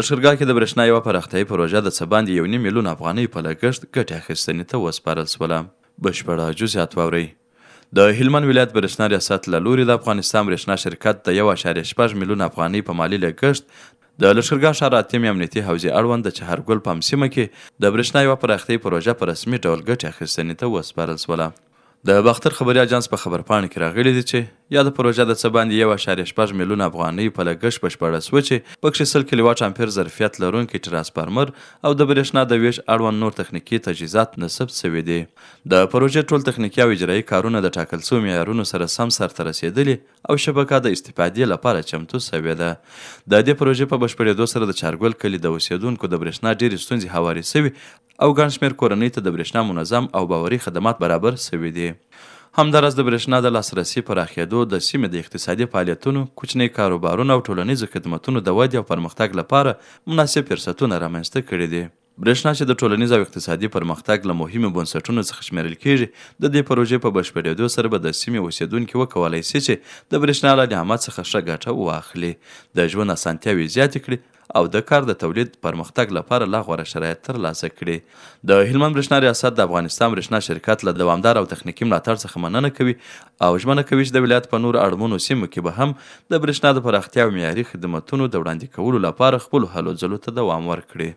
لښکرګاه کې د برښنا یوه پراختیايي پروژه د څه باندې یو نیم میلیون افغانیو په لګښت ګټې اخیستنې ته وسپارل شوله. بشپړه جزیات واورئ. د هلمند ولایت برښنا ریاست له لوري د افغانستان برښنا شرکت د یو اعشاریه شپږ میلیون افغانۍ په مالي لګښت د لښکرګاه ښار اتمې امنیتي حوزې اړوند د چهارګل پمپ سیمه کې د برښنا یوه پراختیايي پروژه په رسمي ډول ګټې اخیستنې ته وسپارل شوله. د باختر خبري اژانس په خبرپاڼه کې راغلي دي چې یاده پروژه د څه باندې یو اعشاریه شپږ میلیونه افغانیو په لګښت بشپړه شوه چې پکښې 100 کیلوواټ امپیر ظرفیت لرونکی ټرانسفارمر او د برېښنا د وېش اړوند نور تخنیکي تجهیزات نصب شوي دي. د پروژې ټول تخنیکي او اجرایي کارونه د ټاکل شوو معیارونو سره سم سرته رسېدلي او شبکه د استفادې لپاره چمتو شوې ده. د دې پروژې په بشپړېدو سره د چارګل کلي د اوسېدونکو د برېښنا ډېرې ستونزې هوارې شوي او ګڼ شمېر کورنۍ ته د برېښنا منظم او باوري خدمات برابر شوي دي. همداراز د برېښنا د لاسرسي پراخېدو د سیمې د اقتصادي فعالیتونو، کوچني کاروبارونو او ټولنیزو خدمتونو د ودې او پرمختګ لپاره مناسب فرصتونه رامنځته کړي دي. برېښنا چې د ټولنیز او اقتصادي پرمختګ له مهمو بنسټونو څخه شمېرل کېږي، د دې پروژې په بشپړېدو سره به د سیمې اوسېدونکي وکولای شي چې د برېښنا له نعمت څخه ښه ګټه واخلي، د ژوند اسانتیاوې زیاتې کړي او د کار د تولید پرمختګ لپاره لا غوره شرایط ترلاسه کړي. د هلمند برښنا ریاست د افغانستان برښنا شرکت له دوامدار او تخنیکي ملاتړ څخه مننه کوي او ژمنه کوي چې د ولایت په نورو اړمنو سیمو کې به هم د برښنا د پراختیا او معیاري خدمتونو د وړاندې کولو لپاره خپلو هلو ځلو ته دوام ورکړي.